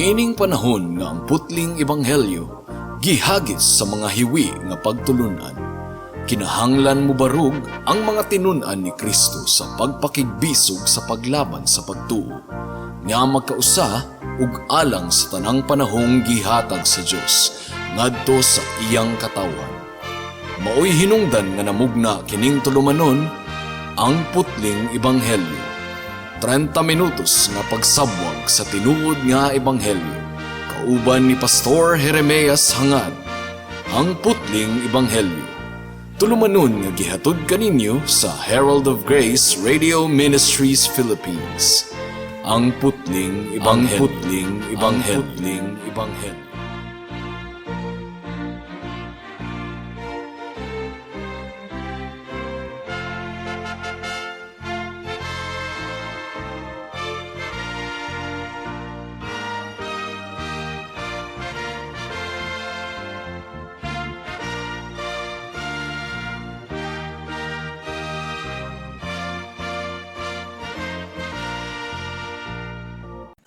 Niining panahon nga ang putling ebanghelyo gihagis sa mga hiwi nga pagtulunan, kinahanglan mobarog ang mga tinun-an ni Kristo sa pagpakigbisog sa paglaban sa pagtuo nga magkausa ug alang sa tanang panahong gihatag sa Dios ngadto sa iyang katawhan. Maoy hinungdan nga namugna kining tulumanon, Ang Putling Ebanghelyo. 30 minutos nga pagsabwag sa tinuod nga ebanghelyo. Kauban ni Pastor Jeremias Hangad. Ang Putling Ebanghelyo. Tulumanon nga gihatod kaninyo sa Herald of Grace Radio Ministries Philippines. Ang Putling Ebanghelyo. Ang Putling Ebanghelyo. Ang Putling Ebanghelyo.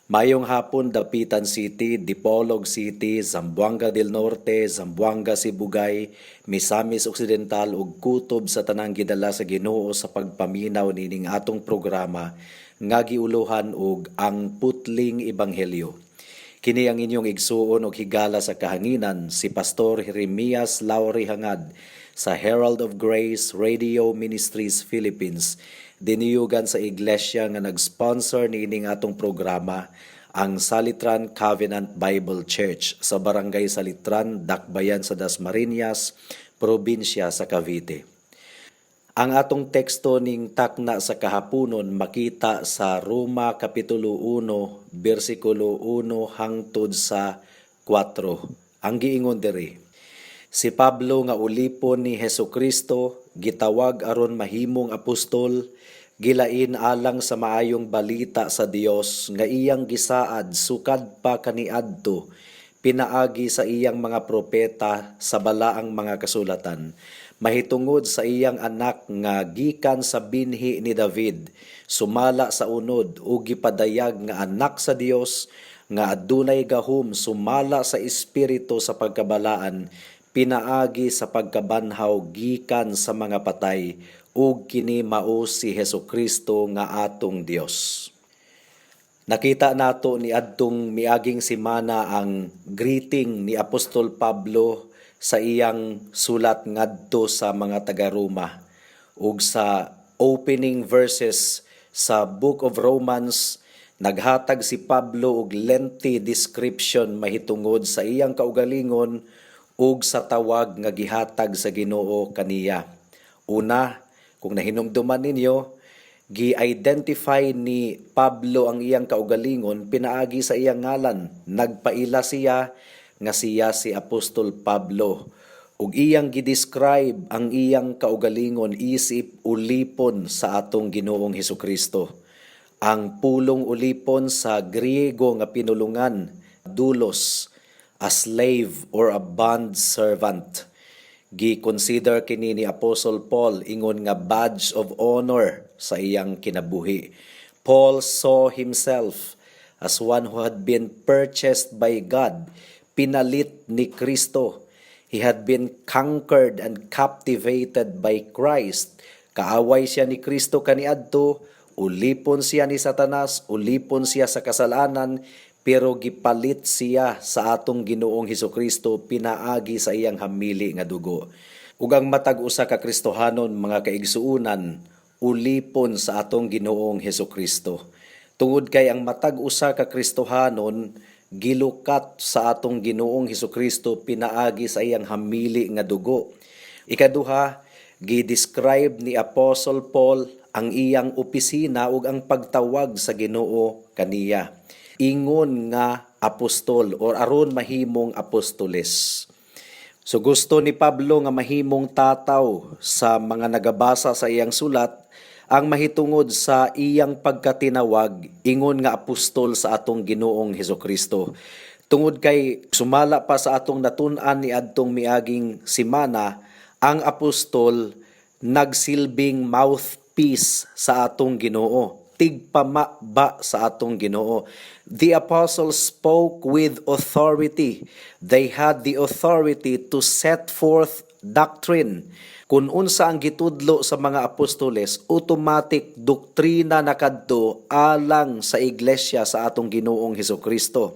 Mayong hapon, Dapitan City, Dipolog City, Zamboanga del Norte, Zamboanga Sibugay, Misamis Occidental ug kutob sa tanang gidala sa Ginoo sa pagpaminaw nining atong programa nga giuluhan og Ang Putling Ebanghelyo. Kini ang inyong igsuon og higala sa kahanginan, si Pastor Jeremias Lauri Hangad sa Herald of Grace Radio Ministries Philippines. Diniyugan sa iglesia nga nag-sponsor niining atong programa, ang Salitran Covenant Bible Church sa Barangay Salitran, Dakbayan sa Dasmariñas, probinsya sa Cavite. Ang atong teksto ning takna sa kahaponon makita sa Roma Kapitulo 1, bersikulo 1 hangtod sa 4. Ang giingon diri: Si Pablo nga ulipon ni Hesukristo, gitawag aron mahimong apostol, gilain alang sa maayong balita sa Dios nga iyang gisaad sukad pa kaniadto pinaagi sa iyang mga propeta sa balaang mga kasulatan mahitungod sa iyang anak nga gikan sa binhi ni David sumala sa unod, ug gipadayag nga anak sa Dios nga adunay gahom sumala sa Espiritu sa pagkabalaan pinaagi sa pagkabanhaw gikan sa mga patay, ug kini mao si Hesukristo nga atong Dios. Nakita nato ni adtong miaging semana ang greeting ni Apostol Pablo sa iyang sulat ngadto sa mga taga-Roma, ug sa opening verses sa Book of Romans, naghatag si Pablo og lengthy description mahitungod sa iyang kaugalingon ug sa tawag nga gihatag sa Ginoo kaniya. Una, kung nahinumduman ninyo, gi-identify ni Pablo ang iyang kaugalingon pinaagi sa iyang ngalan. Nagpaila siya nga siya si Apostol Pablo. Ug iyang gi-describe ang iyang kaugalingon isip ulipon sa atong Ginoong Hesukristo. Ang pulong ulipon sa Griego nga pinulungan, doulos, a slave or a bond servant. Gi-consider kini ni Apostle Paul ingon nga badge of honor sa iyang kinabuhi. Paul saw himself as one who had been purchased by God, pinalit ni Kristo. He had been conquered and captivated by Christ. Kaaway siya ni Kristo kaniadto, ulipon siya ni Satanas, ulipon siya sa kasalanan, pero gipalit siya sa atong Ginoong Hesukristo pinaagi sa iyang hamili nga dugo. Ug ang matag usa ka Kristohanon, mga kaigsuonan, ulipon sa atong Ginoong Hesukristo. Tungod kay ang matag usa ka Kristohanon gilukat sa atong Ginoong Hesukristo pinaagi sa iyang hamili nga dugo. Ikaduha, gi-describe ni Apostle Paul ang iyang opisina ug ang pagtawag sa Ginoo kaniya ingon nga apostol or aron mahimong apostoles. So gusto ni Pablo nga mahimong tataw sa mga nagabasa sa iyang sulat ang mahitungod sa iyang pagkatinawag ingon nga apostol sa atong Ginoong Hesukristo. Tungod kay sumala pa sa atong natun-an ni adtong miaging simana, ang apostol nagsilbing mouthpiece sa atong Ginoo. tigpamaba sa atong Ginoo. The apostles spoke with authority. They had the authority to set forth doctrine. Kung unsa ang gitudlo sa mga apostoles, automatic doktrina na kadto alang sa iglesia sa atong Ginoong Hesukristo.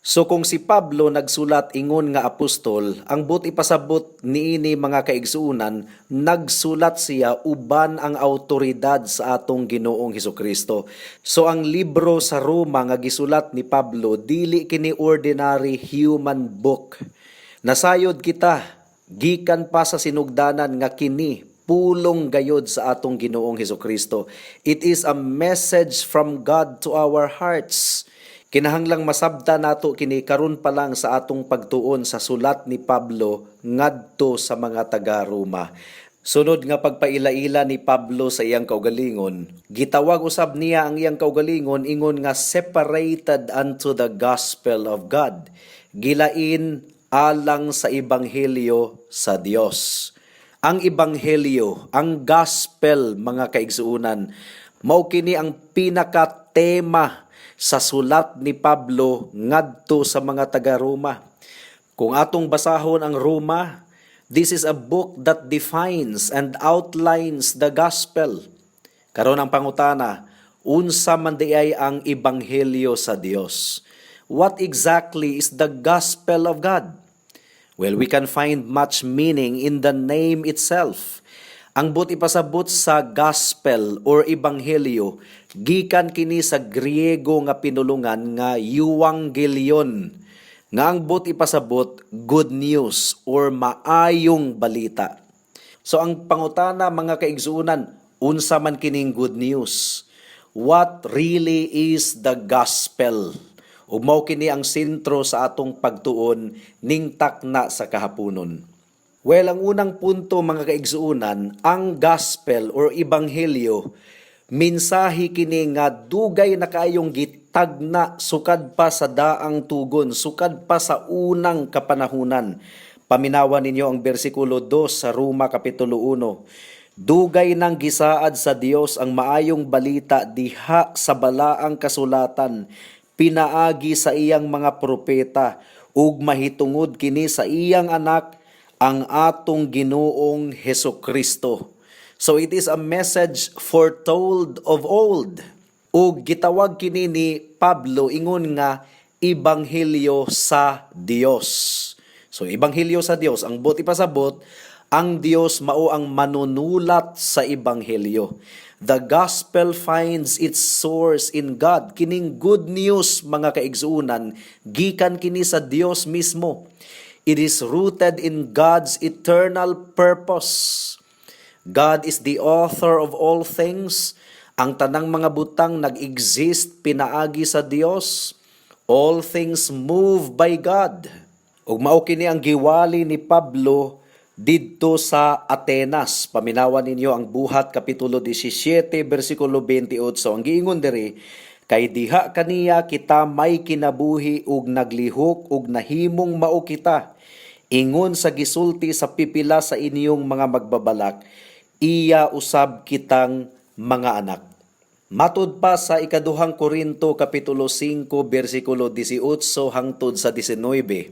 So kung si Pablo nagsulat ingon nga apostol, ang buot ipasabot niini, mga kaigsuonan, nagsulat siya uban ang autoridad sa atong Ginoong Hesukristo. So ang libro sa Roma nga gisulat ni Pablo, dili kini ordinary human book. Nasayod kita gikan pa sa sinugdanan nga kini pulong gayod sa atong Ginoong Hesukristo. It is a message from God to our hearts. Kinahanglang masabta nato kini karon pa lang sa atong pagtuon sa sulat ni Pablo ngadto sa mga taga-Roma. Sunod nga pagpaila-ila ni Pablo sa iyang kaugalingon, gitawag usab niya ang iyang kaugalingon ingon nga separated unto the gospel of God. Gilain alang sa ebanghelyo sa Dios. Ang ebanghelyo, ang gospel, mga kaigsuonan, mao kini ang pinaka tema sa sulat ni Pablo ngadto sa mga taga-Roma. Kung atong basahon ang Roma, this is a book that defines and outlines the gospel. Karon, ang pangutana, unsa man diay ang ebanghelyo sa Dios? What exactly is the gospel of God? Well, we can find much meaning in the name itself. Ang buot ipasabot sa gospel or ebanghelyo, gikan kini sa Griego nga pinulungan nga euangelion, nga ang buot ipasabot, good news or maayong balita. So ang pangutana, mga kaigsuonan, unsa man kining good news? What really is the gospel? Ug mao kini ang sentro sa atong pagtuon ning takna sa kahaponon. Well, ang unang punto, mga kaigsuonan, ang gospel or ebanghelyo, mensahe kini nga dugay na kaayong gitagna sukad pa sa daang tugon, sukad pa sa unang kapanahunan. Paminawa ninyo ang bersikulo 2 sa Roma Kapitulo 1. Dugay nang gisaad sa Dios ang maayong balita diha sa balaang kasulatan pinaagi sa iyang mga propeta, ug mahitungod kini sa iyang Anak, ang atong Ginoong Heso Kristo. So it is a message foretold of old. Ug gitawag kini ni Pablo ingon nga ebanghelyo sa Dios. So ebanghelyo sa Dios, ang buot ipasabot, ang Dios mao ang manunulat sa ebanghelyo. The gospel finds its source in God. Kining good news, mga kaigsuonan, gikan kini sa Dios mismo. It is rooted in God's eternal purpose. God is the author of all things. Ang tanang mga butang nag-exist pinaagi sa Dios. All things move by God. Ug mao kini ang giwali ni Pablo didto sa Atenas. Paminawan ninyo ang Buhat Kapitulo 17 bersikulo 28. Ang giingon diri, "Kay diha kaniya kita may kinabuhi ug naglihok ug nahimong mao kita. Ingon sa gisulti sa pipila sa inyong mga magbabalak, iya usab kitang mga anak." Matud pa sa Ikaduhang Korinto Kapitulo 5 bersikulo 18 hangtod sa 19,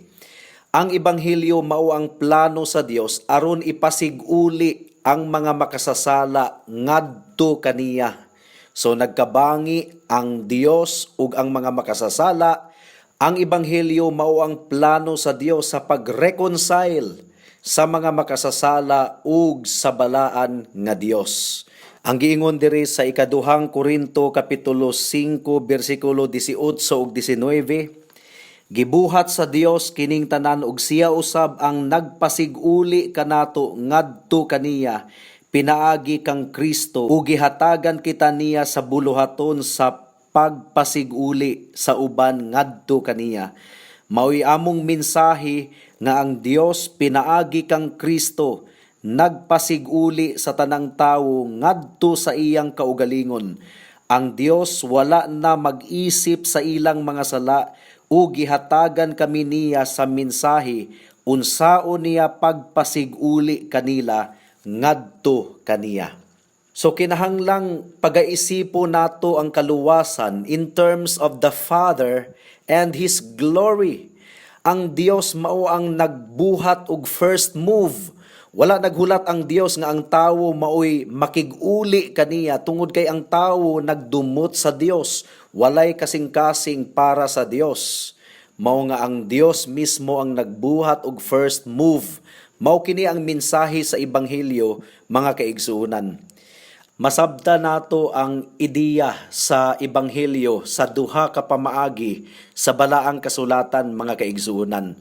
ang ebanghelyo mao ang plano sa Dios aron ipasiguli ang mga makasasala ngadto kaniya. So nagkabangi ang Dios ug ang mga makasasala. Ang ebanghelyo mao ang plano sa Dios sa pag-reconcile sa mga makasasala ug sa balaan nga Dios. Ang giingon diri sa Ikaduhang Korinto Kapitulo 5 bersikulo 18 ug 19, "Gibuhat sa Dios kining tanan ug siya usab ang nagpasiguli kanato ngadto kaniya pinaagi kang Kristo, ug gihatagan kita niya sa buluhaton sa pagpasiguli sa uban ngadto kaniya. Mao'y among mensahe nga ang Dios pinaagi kang Kristo nagpasiguli sa tanang tawo ngadto sa iyang kaugalingon. Ang Dios wala na mag-isip sa ilang mga sala, ug gihatagan kami niya sa mensahe unsaon niya pagpasiguli kanila ngadto kaniya." So kinahanglang pagaisipo nato ang kaluwasan in terms of the Father and His glory. Ang Dios mao ang nagbuhat og first move. Wala naghulat ang Dios nga ang tawo maoy makig-uli kaniya tungod kay ang tawo nagdumot sa Dios, walay kasing-kasing para sa Dios. Mao nga ang Dios mismo ang nagbuhat og first move. Mao kini ang mensahe sa ebanghelyo, mga kaigsuonan. Masabta nato ang ideya sa ebanghelyo sa duha ka pamaagi sa balaang kasulatan, mga kaigsuonan.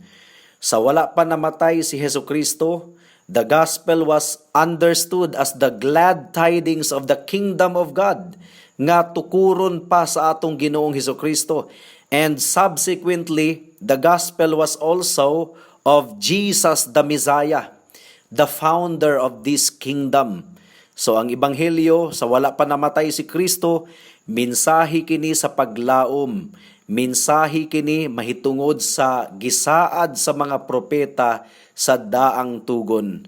Sa wala pa namatay si Hesus Kristo, the gospel was understood as the glad tidings of the kingdom of God nga tukuron pa sa atong Ginoong Hesus Kristo, and subsequently the gospel was also of Jesus the Messiah, the founder of this kingdom. So ang ebanghelyo sa wala pa namatay si Kristo, mensahe kini sa paglaom. Mensahe kini mahitungod sa gisaad sa mga propeta sa daang tugon.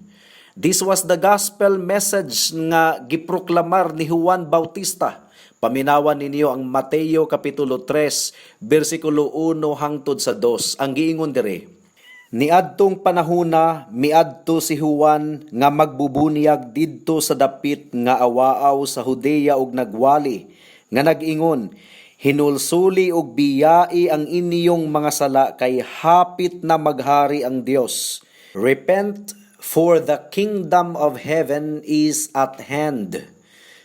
This was the gospel message nga giproklamar ni Juan Bautista. Paminawan ninyo ang Mateo kapitulo 3 bersikulo 1 hangtod sa 2. Ang giingon dire: "Niadtong panahona, miadto si Juan nga magbubunyag didto sa dapit nga awaaw sa Judea ug nagwali nga nag-ingon, 'Hinulsuli ug biyai ang inyong mga sala kay hapit na maghari ang Dios.' Repent, for the kingdom of heaven is at hand."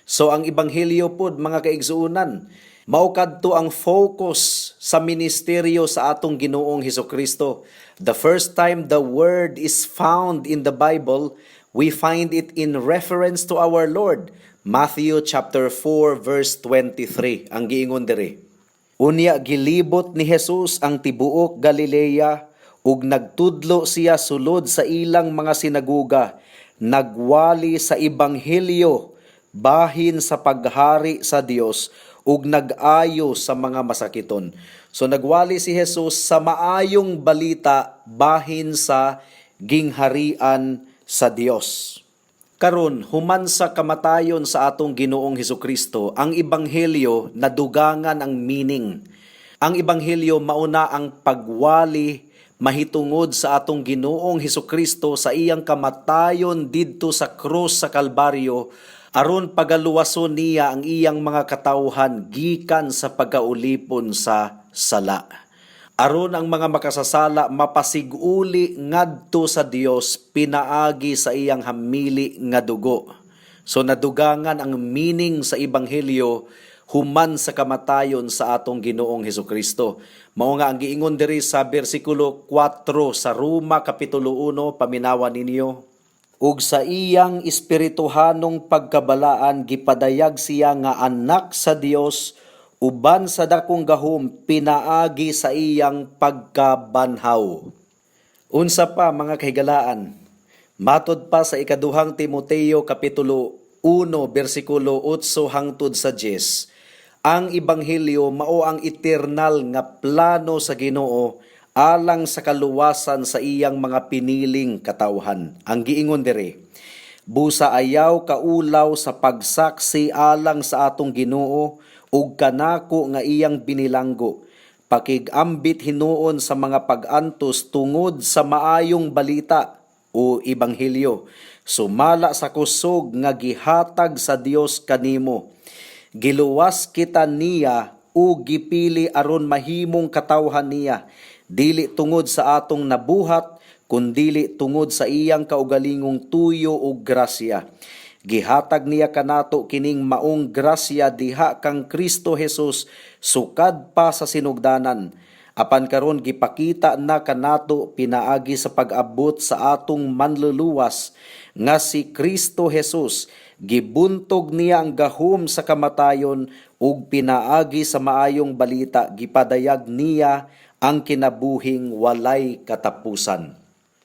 So ang ebanghelyo pod, mga kaigsuonan, mao kadto ang focus sa ministeryo sa atong Ginoong Hesukristo. The first time the word is found in the Bible, we find it in reference to our Lord. Matthew chapter 4 verse 23 ang giingon diri: "Unya gilibot ni Jesus ang tibuok Galilea ug nagtudlo siya sulod sa ilang mga sinaguga, nagwali sa ebanghelyo bahin sa paghari sa Dios ug nag-ayo sa mga masakiton." So nagwali si Jesus sa maayong balita bahin sa gingharian sa Dios. Karon, human sa kamatayon sa atong Ginoong Hesukristo, ang ebanghelyo nadugangan ang meaning. Ang ebanghelyo mauna ang pagwali mahitungod sa atong Ginoong Hesukristo sa iyang kamatayon didto sa krus sa Kalbaryo aron pagaluwason niya ang iyang mga katawhan gikan sa pagkaulipon sa sala. Aron ang mga makasasala mapasiguli ngadto sa Dios pinaagi sa iyang hamili nga dugo. So nadugangan ang meaning sa ebanghelyo human sa kamatayon sa atong Ginoong Hesukristo. Mao nga ang giingon diri sa bersikulo 4 sa Roma kapitulo 1, paminawan ninyo: "Ug sa iyang espirituhanong pagkabalaan gipadayag siya nga anak sa Dios uban sa dakong gahom pinaagi sa iyang pagkabanhaw." Unsa pa, mga kahigalaan, matod pa sa ikaduhang Timoteo kapitulo 1 bersikulo 8 hangtod sa 10, ang ebanghelyo mao ang eternal nga plano sa Ginoo alang sa kaluwasan sa iyang mga piniling katawhan. Ang giingon diri: "Busa ayaw kaulaw sa pagsaksi alang sa atong Ginoo ug kanako nga iyang binilanggo. Pakig-ambit hinuon sa mga pag-antos tungod sa maayong balita o ebanghelyo, sumala sa kusog nga gihatag sa Dios kanimo. Giluwas kita niya ug gipili aron mahimong katawhan niya, dili tungod sa atong nabuhat kundili tungod sa iyang kaugalingong tuyo ug grasya. Gihatag niya kanato kining maong grasya diha kang Kristo Jesus sukad pa sa sinugdanan. Apan karon gipakita na kanato pinaagi sa pag-abot sa atong manluluwas nga si Kristo Jesus. Gibuntog niya ang gahom sa kamatayon ug pinaagi sa maayong balita gipadayag niya ang kinabuhing walay katapusan."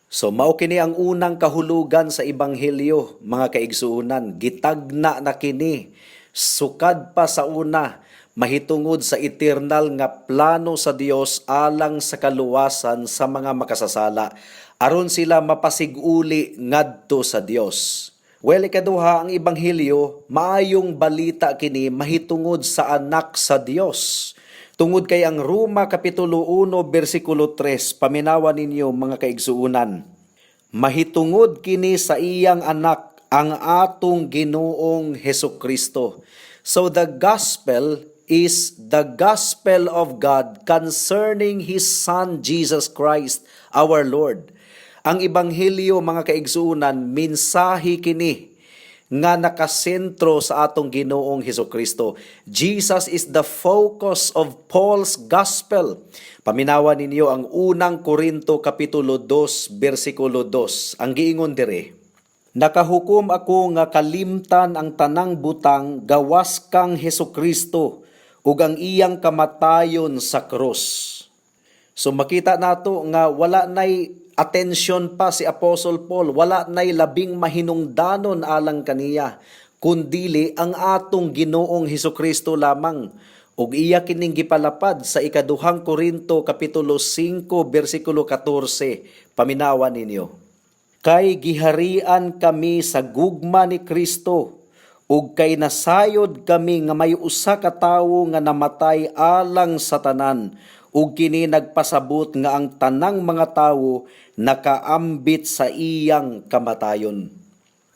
So mao kini ang unang kahulugan sa ebanghelyo, mga kaigsuonan. Gitagna na kini sukad pa sa una mahitungod sa eternal nga plano sa Dios alang sa kaluwasan sa mga makasasala aron sila mapasiguli ngadto sa Dios. Well, ikaduha, ang ebanghelyo, maayong balita kini mahitungod sa anak sa Dios. Tungod kay ang Roma kapitulo 1 bersikulo 3, paminawa ninyo, mga kaigsuunan. Mahitungod kini sa iyang anak, ang atong Ginoong Heso Kristo. So the gospel is the gospel of God concerning His Son Jesus Christ, our Lord. Ang ebanghelyo, mga kaigsuunan, mensahe kini nga nakasentro sa atong Ginoong Heso Kristo. Jesus is the focus of Paul's gospel. Paminawa ninyo ang Unang Korinto kapitulo 2 bersikulo 2. Ang giingon dire, "Nakahukom ako nga kalimtan ang tanang butang gawas kang Heso Kristo ug ang iyang kamatayon sa krus." So makita nato nga wala nay atensyon pa si Apostle Paul, wala nay labing mahinungdanon alang kaniya, kundili ang atong Ginoong Hesus Kristo lamang. Ug iya kining gipalapad sa Ikaduhang Korinto kapitulo 5 bersikulo 14. Paminawa ninyo. "Kay giharian kami sa gugma ni Kristo ug kay nasayod kami nga may usa ka tawo nga namatay alang sa tanan, ug kini nagpasabot nga ang tanang mga tawo nakaambit sa iyang kamatayon."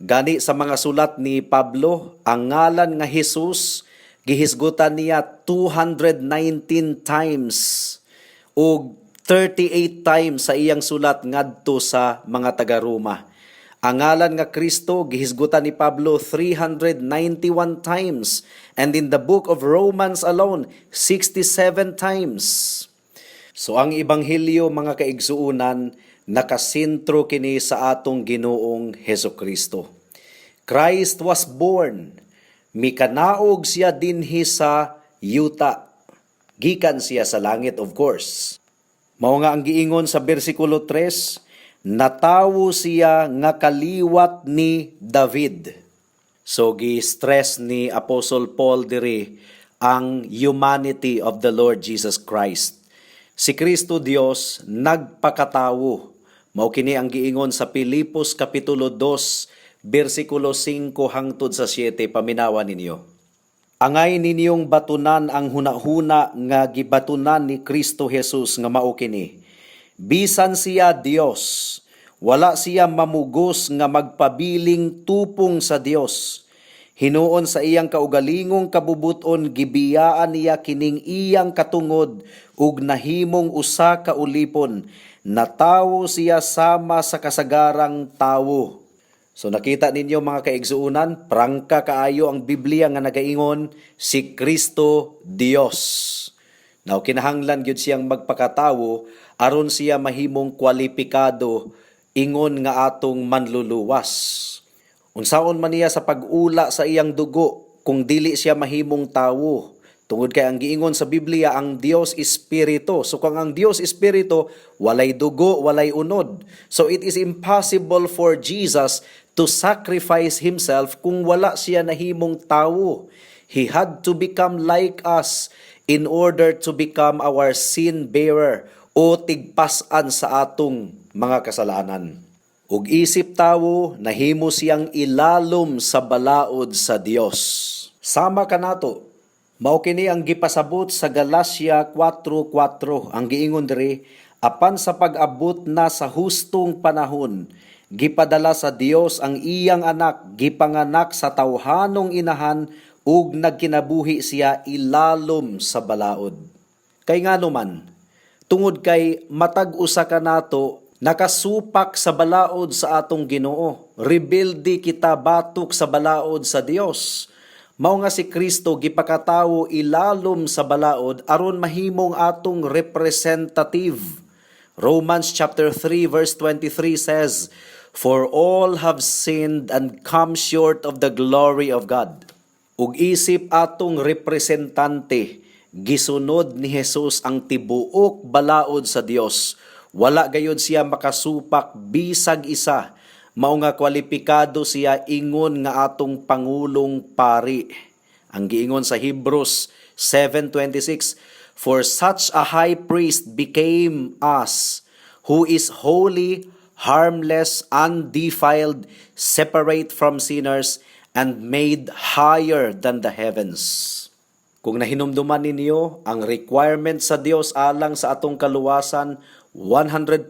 Gani sa mga sulat ni Pablo, ang ngalan nga Jesus gihisgutan niya 219 times ug 38 times sa iyang sulat ngadto sa mga taga-Roma. Ang ngalan nga Kristo gihisgutan ni Pablo 391 times, and in the book of Romans alone, 67 times. So ang ebanghelyo, mga kaigsuunan, nakasentro kini sa atong Ginoong Heso Kristo. Christ was born. Mikanaog siya dinhi sa yuta. Gikan siya sa langit, of course. Mao nga ang giingon sa bersikulo 3, natawo siya nga kaliwat ni David. So gi-stress ni Apostle Paul diri ang humanity of the Lord Jesus Christ. Si Kristo Dios, nagpakatawo. Mao kini ang giingon sa Pilipos kapitulo 2 bersikulo 5 hangtod sa 7. Paminawa ninyo. "Angay ninyong batunan ang hunahuna nga gibatunan ni Kristo Jesus nga mao kini. Bisan siya Dios, wala siya mamugos nga magpabiling tupong sa Dios. Hinuon sa iyang kaugalingong kabubuton, gibiyaan niya kining iyang katungod ug nahimong usa ka ulipon. Natawo siya sama sa kasagarang tawo." So nakita ninyo, mga kaigsuunan, prangka kaayo ang Biblia nga nagaingon si Kristo Dios. Now kinahanglan gyud siyang magpakatawo aron siya mahimong kwalipikado ingon nga atong manluluwas. Unsaon man niya sa pag-ula sa iyang dugo kung dili siya mahimong tawo? Tungod kay ang giingon sa Biblia, ang Dios espiritu. So kung ang Dios espiritu, walay dugo, walay unod. So it is impossible for Jesus to sacrifice himself kung wala siya nahimong tawo. He had to become like us in order to become our sin bearer o tigpas-an sa atong mga kasalanan. Ug isip tawo, nahimo siyang ilalom sa balaod sa Dios. Sama kanato, mao kini ang gipasabot sa Galacia 4:4. Ang giingon diri, "Apan sa pag-abot na sa hustong panahon, gipadala sa Dios ang iyang anak, gipanganak sa tawhanong inahan, ug nagkinabuhi siya ilalom sa balaod." Kay ngano man? Tungod kay matag usa kanato nakasupak sa balaod sa atong Ginoo. Rebelde kita batok sa balaod sa Dios. Mao nga si Kristo gipakatawo ilalom sa balaod aron mahimong atong representative. Romans chapter 3 verse 23 says, "For all have sinned and come short of the glory of God." Ug isip atong representante, gisunod ni Jesus ang tibuok balaod sa Dios. Wala gayud siya makasupak bisag isa. Mao nga kwalipikado siya ingon nga atong pangulong pari. Ang giingon sa Hebrews 7:26, "For such a high priest became us, who is holy, harmless, undefiled, separate from sinners, and made higher than the heavens. Kung nahinumduman ninyo, ang requirement sa Dios alang sa atong kaluwasan, 100%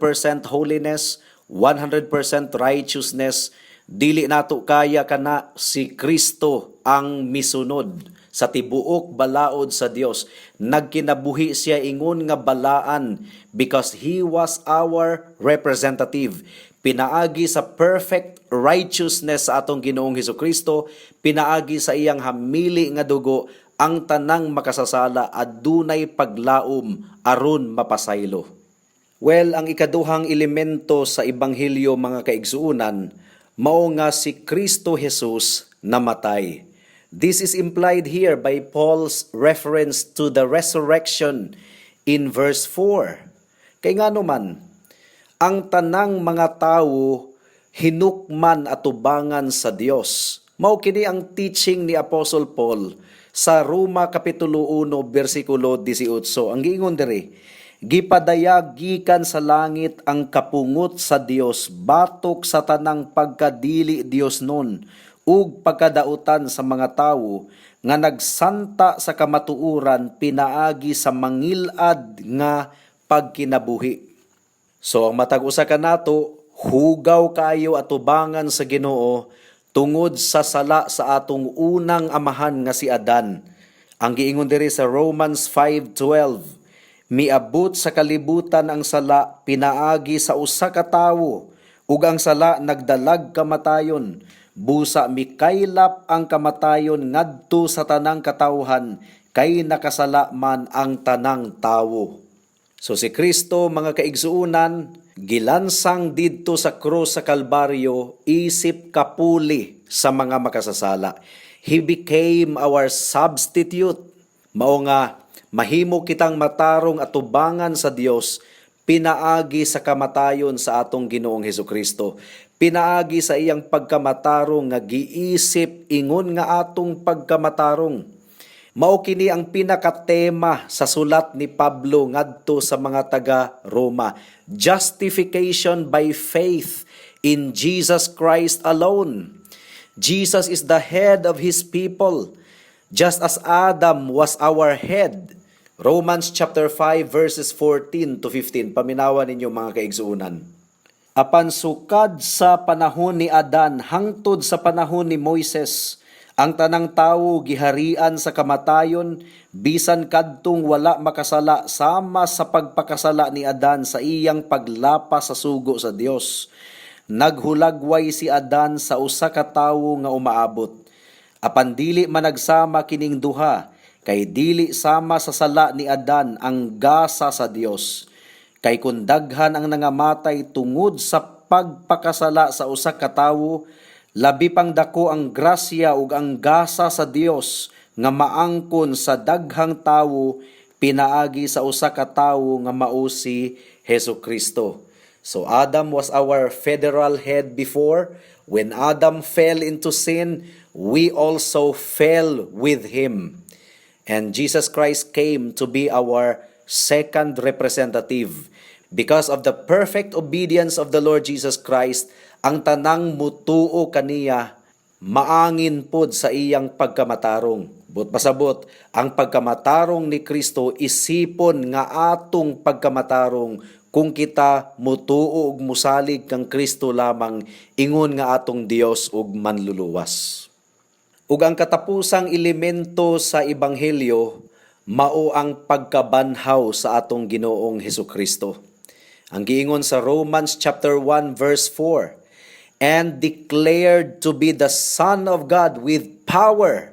holiness, 100% righteousness, dili nato kaya kana. Si Kristo ang misunod sa tibuok balaod sa Dios. Nagkinabuhi siya ingon nga balaan because he was our representative. Pinaagi sa perfect righteousness sa atong Ginoong Hesukristo, pinaagi sa iyang hamili nga dugo, ang tanang makasasala adunay paglaom aron mapasaylo. Well, ang ikaduhang elemento sa ebanghelyo, mga kaigsuonan, mao nga si Kristo Jesus namatay. This is implied here by Paul's reference to the resurrection in verse 4. Kay ngano man, ang tanang mga tawo hinukman atubangan sa Dios. Mao kini ang teaching ni Apostle Paul sa Roma kapitulo 1 bersikulo 18. Ang giingon diri, "Gipadayag gikan sa langit ang kapungot sa Dios batok sa tanang pagkadili Diosnon ug pagkadautan sa mga tawo nga nagsanta sa kamatuoran pinaagi sa mangilad nga pagkinabuhi." So ang matag usa kanato, hugaw kaayo atubangan sa Ginoo tungod sa sala sa atong unang amahan nga si Adan. Ang giingon diri sa Romans 5:12, "Miabot sa kalibutan ang sala pinaagi sa usa ka tawo, ug ang sala nagdalag kamatayon. Busa mikaylap ang kamatayon ngadto sa tanang katawhan kay nakasala man ang tanang tawo." So si Kristo, mga kaigsuonan, gilansang didto sa krus sa Kalbaryo isip kapuli sa mga makasasala. He became our substitute. Mao nga mahimo kitang matarong atubangan sa Dios pinaagi sa kamatayon sa atong Ginoong Hesukristo. Pinaagi sa iyang pagkamatarong nga giisip ingon nga atong pagkamatarong. Mao kini ang pinakatema sa sulat ni Pablo ngadto sa mga taga Roma. Justification by faith in Jesus Christ alone. Jesus is the head of his people, just as Adam was our head. Romans chapter 5 verses 14 to 15. Paminawa ninyo, mga kaigsuonan. "Apan sukad sa panahon ni Adan hangtod sa panahon ni Moises, ang tanang tawo giharian sa kamatayon, bisan kadtong wala makasala sama sa pagpakasala ni Adan sa iyang paglapas sa sugo sa Dios. Naghulagway si Adan sa usa ka tawo nga umaabot. Apan dili managsama kining duha, kay dili sama sa sala ni Adan ang gasa sa Dios. Kay kun daghan ang nangamatay tungod sa pagpakasala sa usa ka tawo, labi pang dako ang grasya ug ang gasa sa Dios nga maangkon sa daghang tawo pinaagi sa usa ka tawo nga mao si Hesus Kristo." So Adam was our federal head before. When Adam fell into sin, we also fell with him. And Jesus Christ came to be our second representative. Because of the perfect obedience of the Lord Jesus Christ, ang tanang mutuo kaniya maangin pod sa iyang pagkamatarong. Buot pasabot, ang pagkamatarong ni Kristo isipon nga atong pagkamatarong kung kita mutuo ug musalig kang Kristo lamang ingon nga atong Dios ug Manluluwas. Ug ang katapusang elemento sa ebanghelyo mao ang pagkabanhaw sa atong Ginoong Hesukristo. Ang giingon sa Romans chapter 1 verse 4, "And declared to be the Son of God with power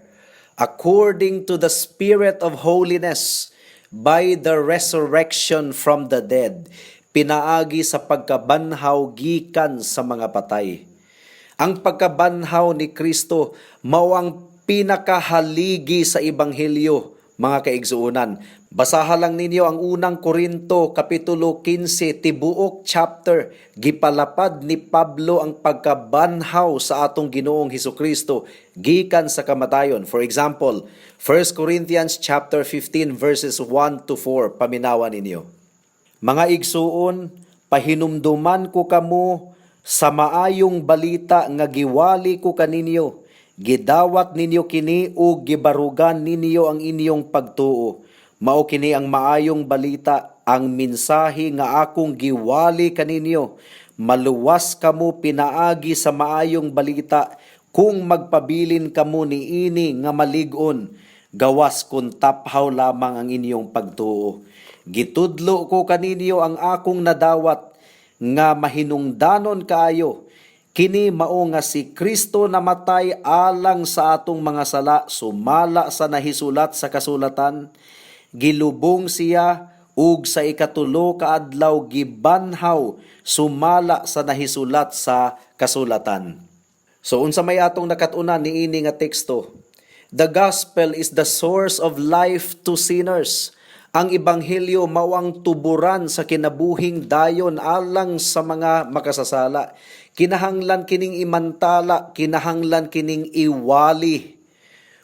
according to the Spirit of holiness by the resurrection from the dead," pinaagi sa pagkabanhaw gikan sa mga patay. Ang pagkabanhaw ni Kristo mao ang pinakahaligi sa ebanghelyo, mga kaigsuonan. Basaha lang ninyo ang Unang Korinto kapitulo 15, tibuok chapter, gipalapad ni Pablo ang pagkabanhaw sa atong Ginoong Hesukristo gikan sa kamatayon. For example, 1 Corinthians chapter 15 verses 1 to 4, paminawa ninyo. "Mga igsuon, pahinumduman ko kamo Sa maayong balita nga giwali ko kaninyo, gidawat ninyo kini ug gibarugan ninyo ang inyong pagtuo. Mao kini ang maayong balita, ang mensahe nga akong giwali kaninyo. Maluwas kamo pinaagi sa maayong balita kung magpabilin kamo niini nga malig-on, gawas kung taphaw lamang ang inyong pagtuo. Gitudlo ko kaninyo ang akong nadawat nga mahinungdanon kaayo. Kini mao nga si Kristo namatay alang sa atong mga sala sumala sa nahisulat sa kasulatan. Gilubong siya ug sa ikatulo ka adlaw gibanhaw sumala sa nahisulat sa kasulatan. So unsa may atong nakat-unan niini nga teksto? The gospel is the source of life to sinners. Ang ebanghelyo mao ang tuburan sa kinabuhing dayon alang sa mga makasasala. Kinahanglan kining imantala, kinahanglan kining iwali.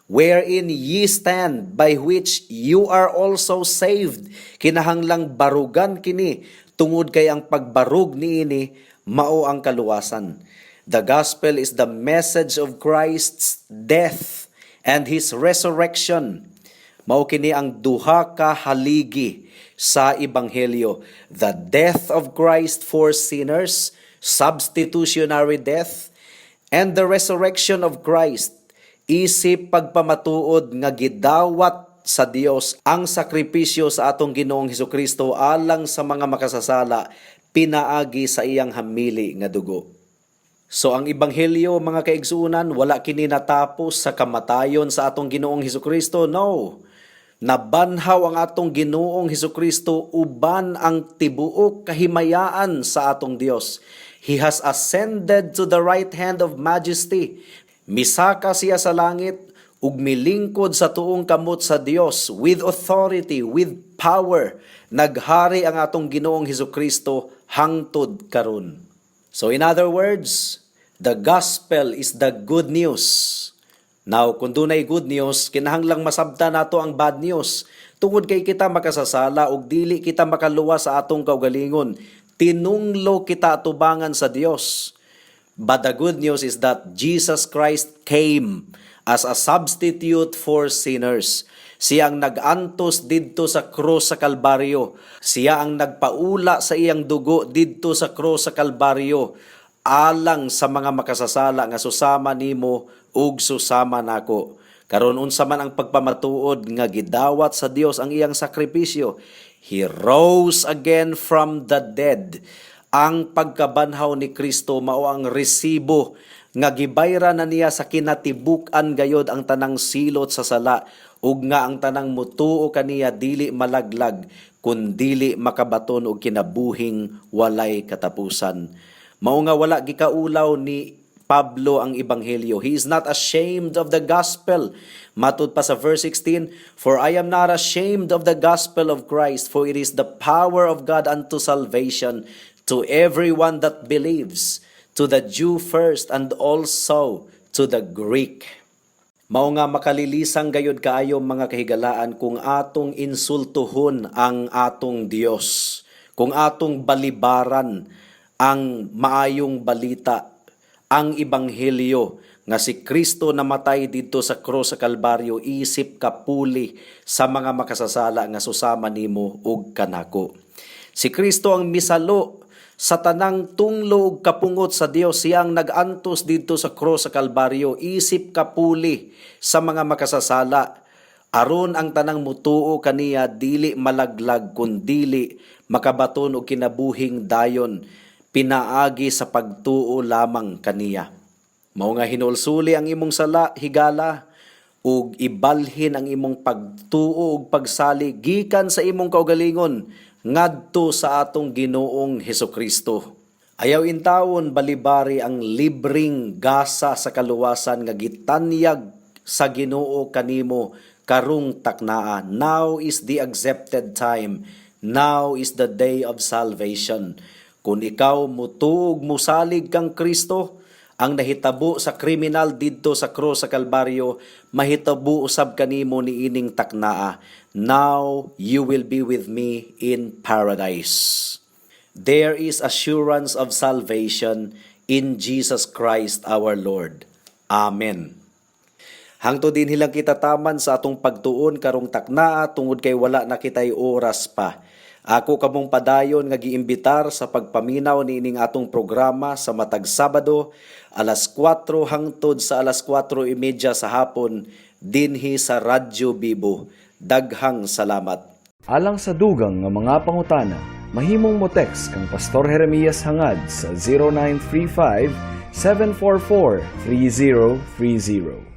Wherein ye stand, by which you are also saved. Kinahanglang barugan kini tungod kay ang pagbarug niini mao ang kaluwasan. The gospel is the message of Christ's death and his resurrection. Mao kini ang duha ka haligi sa ebanghelyo: the death of Christ for sinners, substitutionary death, and the resurrection of Christ isip pagpamatuod nga gidawat sa Dios ang sakripisyo sa atong Ginoong Hesukristo alang sa mga makasasala pinaagi sa iyang hamili nga dugo. So ang ebanghelyo, mga kaigsuonan, wala kini natapos sa kamatayon sa atong Ginoong Hesukristo. No. Nabanhaw ang atong Ginoong Hesukristo uban ang tibuok kahimayaan sa atong Dios. He has ascended to the right hand of majesty. Misaka siya sa langit ug milingkod sa tuong kamot sa Dios with authority, with power. Naghari ang atong Ginoong Hesukristo hangtod karon. So in other words, the gospel is the good news. Now, kung dunay good news, kinahanglang masabta nato ang bad news. Tungod kay kita makasasala ug dili kita makaluwas sa atong kaugalingon, tinunglo kita atubangan sa Dios. But the good news is that Jesus Christ came as a substitute for sinners. Siya ang nag-antos didto sa krus sa Kalbaryo. Siya ang nagpaula sa iyang dugo didto sa krus sa Kalbaryo alang sa mga makasasala nga susama nimo ug susama nako. Karon, unsa man ang pagpamatuod nga gidawat sa Dios ang iyang sakripisyo? He rose again from the dead. Ang pagkabanhaw ni Kristo mao ang resibo nga gibayra na niya sa kinatibuk-an gayod ang tanang silot sa sala ug nga ang tanang mutuo kaniya dili malaglag kun dili makabaton og kinabuhing walay katapusan. Mao nga wala gikaulaw ni Pablo ang ebanghelyo. He is not ashamed of the gospel. Matud pa sa verse 16, "For I am not ashamed of the gospel of Christ, for it is the power of God unto salvation to everyone that believes, to the Jew first and also to the Greek." Mao nga makalilisang gayud kaayo, mga kahigalaan, kung atong insultuhon ang atong Dios, kung atong balibaran ang maayong balita, ang ebanghelyo nga si Kristo namatay didto sa krus sa Kalbaryo isip kapuli sa mga makasasala nga susama nimo ug kanako. Si Kristo ang misalo sa tanang tunglo ug kapungot sa Dios. Siya ang nag-antos didto sa krus sa Kalbaryo isip kapuli sa mga makasasala aron ang tanang mutuo kaniya dili malaglag kun dili makabaton og kinabuhing dayon pinaagi sa pagtuo lamang kaniya. Mao nga hinulsuli ang imong sala, higala, ug ibalhin ang imong pagtuo ug pagsalig gikan sa imong kaugalingon ngadto sa atong Ginoong Hesukristo. Ayaw intawon balibari ang libreng gasa sa kaluwasan nga gitanyag sa Ginoo kanimo karong taknaa. Now is the accepted time. Now is the day of salvation. Kung ikaw mutuo ug musalig kang Kristo, ang nahitabo sa kriminal didto sa krus sa Kalbaryo, mahitabo usab kanimo niining taknaa. Now you will be with me in paradise. There is assurance of salvation in Jesus Christ our Lord. Amen. Hangtod dinhi lang kita taman sa atong pagtuon karong taknaa tungod kay wala na kitay oras pa. Ako kamong padayon nga giimbitar sa pagpaminaw niining atong programa sa matag Sabado, alas 4 hangtod sa alas 4:30 sa hapon dinhi sa Radyo Bibo. Daghang salamat. Alang sa dugang nga mga pangutana, mahimong mo text kang Pastor Jeremias Hangad sa 0935 744 3030.